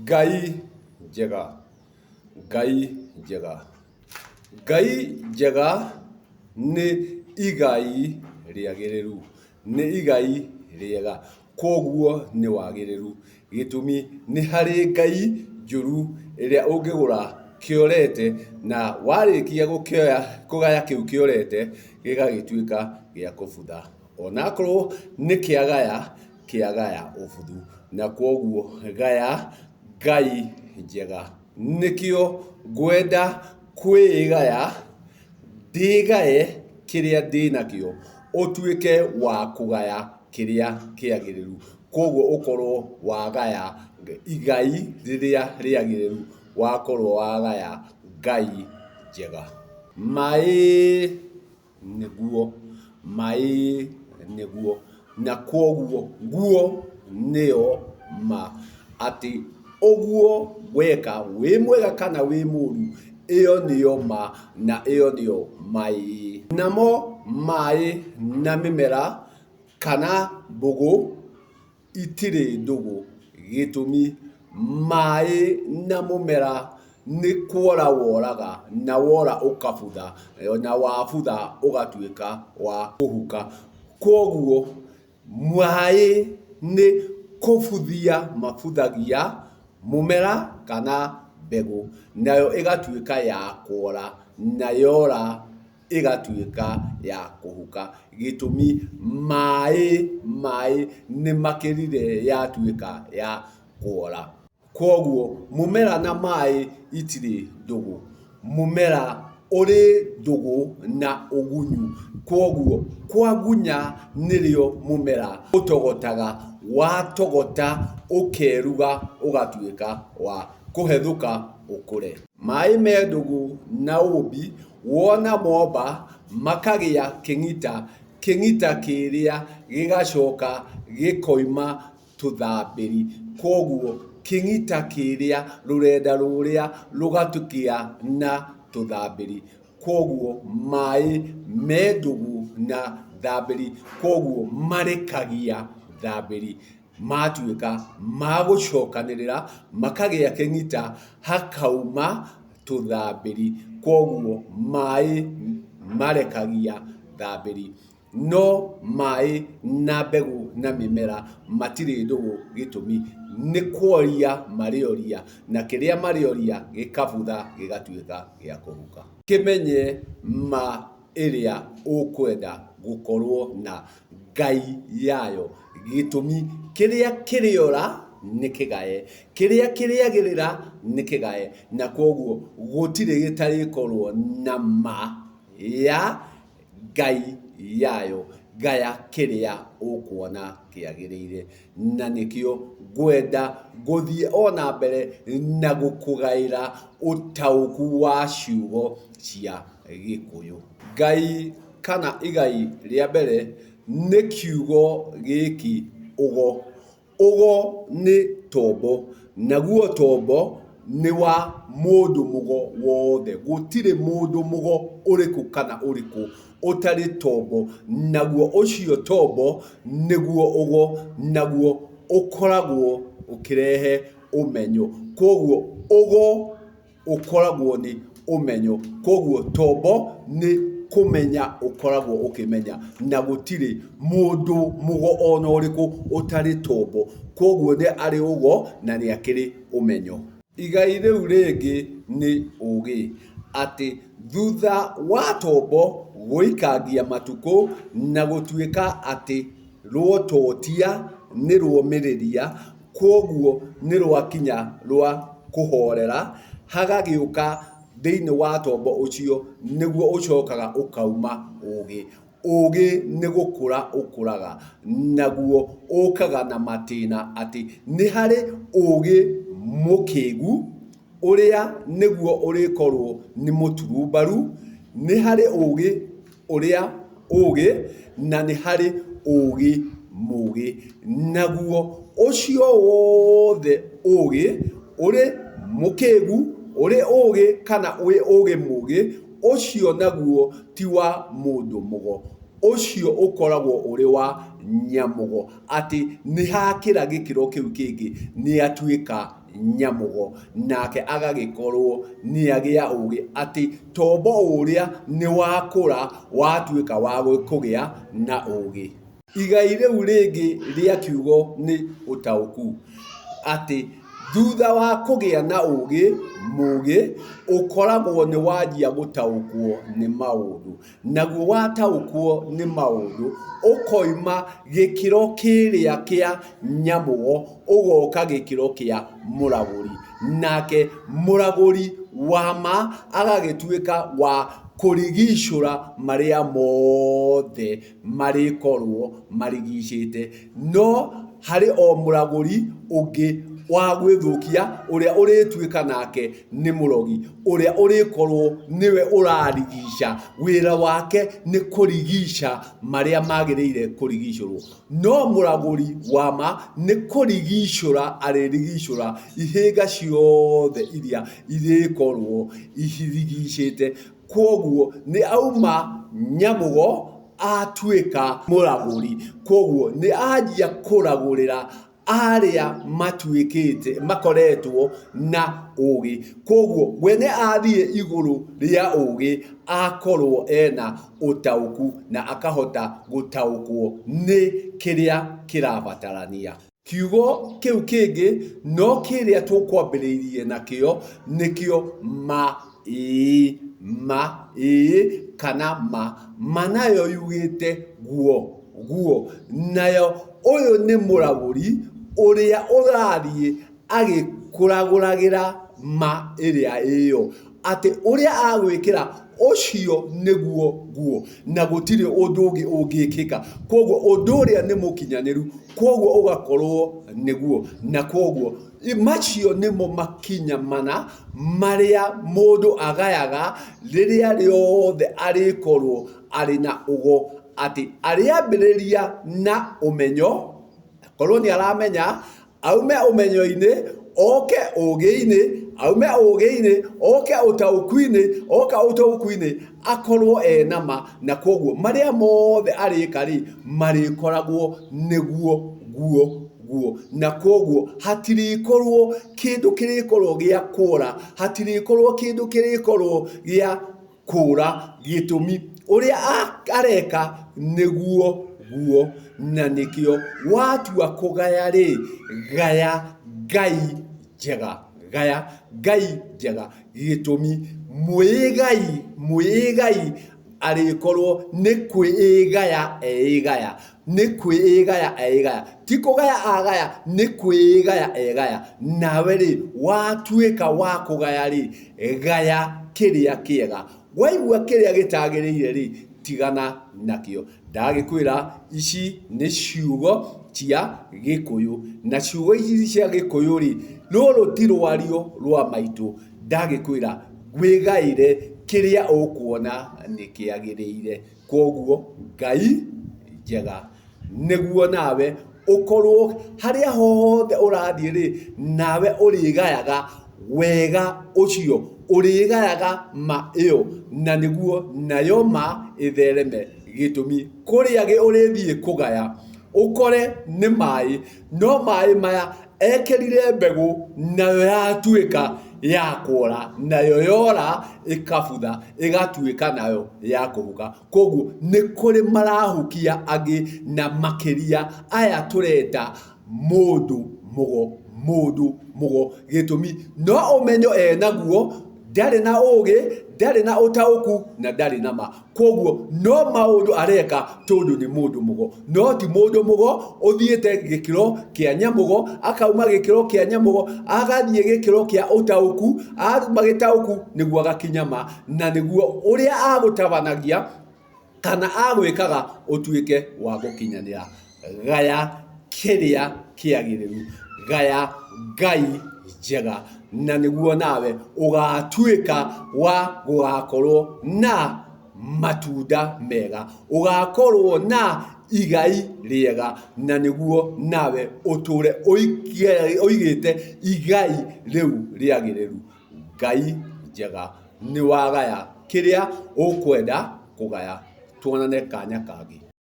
Ngai njega, Ngai njega, Ngai njega nĩ igai rĩagĩrĩru, nĩ igai rĩega, kwoguo nĩ wagĩrĩru. Gĩtũmi nĩ harĩ Ngai njũru ĩrĩa ũngĩgũra kĩorete na warĩkia gũkĩoya kũgaya kĩu kĩorete gĩgagĩtuĩka gĩa kũbutha. Onakorwo nĩ kĩagaya, kĩagaya ũbuthu. Na kwoguo gaya Ngai njega. Nĩkĩo ngwenda kwĩgaya, ndĩgaye kĩrĩa ndĩnakĩo, ũtuĩke wa kũgaya kĩrĩa kĩagĩrĩru. Kwoguo ũkorwo wagaya igai rĩrĩa rĩagĩrĩru, wakorwo wagaya Ngai njega. Maĩ nĩguo, maĩ nĩguo, na kwoguo guo nĩyo ma, atĩ ũguo weka wĩ mwega kana wĩ mũru, ĩyo nĩyo ma na ĩyo nĩyo maĩ. Namo maĩ na mĩmera kana mbũgũ itirĩ ndũgũ. Gĩtũmi, maĩ na mũmera nĩ kuora woraga, na wora ũkabutha, na wabutha ũgatuĩka wa kũhuka. Kwoguo maĩ nĩ kũbuthia mabuthagia mũmera kana mbegũ, nayo ĩgatuĩka ya kuora, na yora ĩgatuĩka ya kũhuka. Gĩtũmi, maĩ, maĩ nĩ makĩrire yatuĩka ya kuora. Kwoguo mũmera na maĩ itirĩ ndũgũ. Mũmera ũrĩ ndũgũ na ũgunyu. Kwoguo kwagunya nĩrĩo mũmera ũtogotaga, watogota ũkeruga ũgatuĩka wa kũhethũka ũkũre. Maĩ me ndũgũ na ũmbi, wona momba makagĩa kĩng'ita, kĩng'ita kĩrĩa gĩgacoka gĩkoima tũthambĩri. Kwoguo kĩng'ita kĩrĩa, rũrenda rũrĩa rũgatũkĩa na tũthambĩri. Kwoguo maĩ me ndũgũ na thambĩri, kwoguo marekagia thambĩri. Matuĩka ma gũcokanĩrĩra, makagĩa kĩng'ita, hakauma tũthambĩri. Kwoguo maĩ marekagia thambĩri. No maĩ na mbegũ na mĩmera matirĩ ndũgũ gĩtũmi nĩ kworia marĩoria, na kĩrĩa marĩoria gĩkabutha gĩgatuĩka gĩa kũhuka. Kĩmenye ma ĩrĩa ũkwenda gũkorwo na Ngai yayo. Gĩtũmi, kĩrĩa kĩrĩora nĩ kĩgae, kĩrĩa kĩrĩagĩrĩra nĩ kĩgae, na kwoguo gũtirĩ gĩtarĩkorwo na ma ya Ngai yayo. Gaya kĩrĩa ũkuona kĩagĩrĩire. Na nĩkĩo ngwenda gũthiĩ o na mbere na gũkũgaĩra ũtaũku wa ciugo cia Gĩkũyũ. Ngai kana igai rĩa mbere nĩ kiugo gĩkĩ ũgo. Ũgo nĩ tombo, naguo tombo nĩ wa mũndũ mũgo wothe. Gũtirĩ mũndũ mũgo ũrĩkũ kana ũrĩkũ ũtarĩ tombo, naguo ũcio tombo nĩguo ũgo, naguo ũkoragwo ũkĩrehe ũmenyo. Kwoguo ũgo ũkoragwo nĩ ũmenyo, koguo tombo nĩ kũmenya ũkoragwo ũkĩmenya, na gũtirĩ mũndũ mũgo ona ũrĩkũ ũtarĩ tombo, koguo nĩ arĩ ũgo na nĩ akĩrĩ ũmenyo. Igai rĩu rĩngĩ nĩ ũgĩ, atĩ thutha wa tombo gũikangia matukũ na gũtuĩka atĩ rwototia nĩ rwomĩrĩria, kwoguo nĩ rwakinya rwa kũhorera, hagagĩũka thĩinĩ wa tombo ũcio nĩguo ũcokaga ũkauma ũgĩ. Ũgĩ nĩ gũkũra ũkũraga, naguo ũkaga na matĩna atĩ nĩ harĩ ũgĩ mũkĩgu, ũrĩa nĩguo ũrĩkorwo nĩ mũturumbaru, nĩ harĩ ũgĩ ũrĩa ũgĩ, na nĩ harĩ ũgĩ mũgĩ. Naguo ũcio wothe ũgĩ, ũrĩ mũkĩgu, ũrĩ ũgĩ kana wĩ ũgĩ mũgĩ, ũcio naguo ti wa mũndũ mũgo, ũcio ũkoragwo ũrĩ wa nyamũgo, atĩ nĩ hakĩra gĩkĩro kĩu kĩngĩ nĩ atuĩka nyamũgo, nake agagĩkorwo nĩ agĩa ũgĩ atĩ tombo ũrĩa nĩ wakũra watuĩka wa kũgĩa na ũgĩ. Igai rĩu rĩngĩ rĩa kiugo nĩ ũtaũku, atĩ thutha wa kũgĩa na ũgĩ mũgĩ, ũkoragwo nĩ wanjia gũtaũkwo nĩ maũndũ. Naguo wataũkwo nĩ maũndũ, ũkoima gĩkĩro kĩrĩa kĩa nyamũgo, ũgoka gĩkĩro kĩa mũragũri. Nake mũragũri wa ma agagĩtuĩka wa kũrigicũra marĩa mothe marĩkorwo marigicĩte. No harĩ o mũragũri ũngĩ wa gwĩthũkia ũrĩa ũrĩtuĩka nake nĩ mũrogi, ũrĩa ũrĩkorwo nĩwe ũrarigica. Wĩra wake nĩ kũrigica marĩa magĩrĩire kũrigicũrwo. No mũragũri wa ma nĩ kũrigicũra arĩrigicũra ihĩnga ciothe iria irĩkorwo irigicĩte. Kwoguo nĩ auma nyamũgo atuĩka mũragũri. Kwoguo nĩ anjia kũragũrĩra arĩa matuĩkĩte makoretwo na ũgĩ. Kwoguo we nĩ athiĩ igũrũ rĩa ũgĩ akorwo ena ũtaũku na akahota gũtaũkwo nĩ kĩrĩa kĩrabatarania. Kiugo kĩu kĩngĩ no kĩrĩa tũkwambĩrĩirie nakĩo nĩkĩo ma ĩĩ, ma ĩĩ kana ma. Ma nayo yugĩte guo, guo. Nayo ũyũ nĩ mũragũri ũrĩa ũrathiĩ agĩkũragũragĩra ma ĩrĩa ĩyo. Atĩ ũrĩa agwĩkĩra ũcio nĩguo guo na gũtirĩ ũndũ ũngĩ ũngĩkĩka. Koguo ũndũ ũrĩa nĩ mũkinyanĩru, koguo ũgakorwo nĩguo. Na koguo macio nĩmo makinya mana marĩa mũndũ agayaga rĩrĩa rĩothe arĩkorwo arĩ na ũgo. Atĩ arĩambĩrĩria na ũmenyo, akorwo nĩ aramenya aume ũmenyo-inĩ oke ũgĩ-inĩ, aume ũgĩ-inĩ oke ũtaũku-inĩ, oka ũtaũku-inĩ akorwo ena ma, na koguo marĩa mothe arĩka rĩ, marĩkoragwo nĩguo guo guo, na koguo hatirĩkorwo kĩndũ kĩrĩkorwo gĩa kũra, hatirĩkorwo kĩndũ kĩrĩkorwo gĩa kũra gĩtũmi ũrĩa areka nĩguo guo, na nĩkĩo watua kũgaya rĩ, gaya Ngai njega, gaya Ngai njega, gĩtũmi mwĩgai, mwĩgai arĩkorwo nĩ kwĩgaya eĩgaya, nĩ kwĩgaya eĩgaya, ti kũgaya agaya, nĩ kwĩgaya egaya. Nawe rĩ, watuĩka wa kũgaya rĩ, gaya kĩrĩa kĩega. Waigua kĩrĩa gĩtagĩrĩire rĩ, tigana nakĩo. Ndagĩkwĩra ici nĩ ciugo cia Gĩkũyũ, na ciugo ici cia Gĩkũyũ rĩ, rũrũ ti rwario rwa maitũ. Ndagĩkwĩra wĩgaĩre kĩrĩa ũkuona nĩ kĩagĩrĩire. Kwoguo Ngai njega nĩguo nawe ũkorwo harĩa hothe ũrathiĩ rĩ, nawe ũrĩgayaga wega ũcio, ũrĩgayaga ma ĩyo, na nĩguo nayo ma ĩthereme. Gĩtũmi kũrĩa ũrĩthiĩ kũgaya ũkore nĩ maĩ, no maĩ maya ekĩrire mbegũ nayo yatuĩka ya kuora, nayo yora ĩkabutha ĩgatuĩka nayo ya kũhuka. Koguo nĩ kũrĩ marahukia angĩ na makĩria aya tũreta mũndũ mũgo, mũndũ mũgo. Gĩtũmi no ũmenyo enaguo, ndarĩ na ũgĩ, ndarĩ na ũtaũku na ndarĩ na ma. Koguo no maũndũ areka tondũ nĩ mũndũ mũgo, no ti mũndũ mũgo ũthiĩte gĩkĩro kĩa nyamũgo, akauma gĩkĩro kĩa nyamũgo agathiĩ gĩkĩro kĩa ũtaũku, auma gĩtaũku nĩguo agakinya ma, na nĩguo ũrĩa agũtabanagia kana agwĩkaga ũtuĩke wa gũkinyanĩra. Gaya kĩrĩa kĩagĩrĩru, gaya Ngai njega, na nĩguo nawe ũgatuĩka wa gũgakorwo na matunda mega, ũgakorwo na igai rĩega, na nĩguo nawe ũtũre ũigĩte igai rĩu rĩagĩrĩru. Ngai njega nĩ wagaya kĩrĩa ũkwenda kũgaya. Tuonane kanya kangĩ.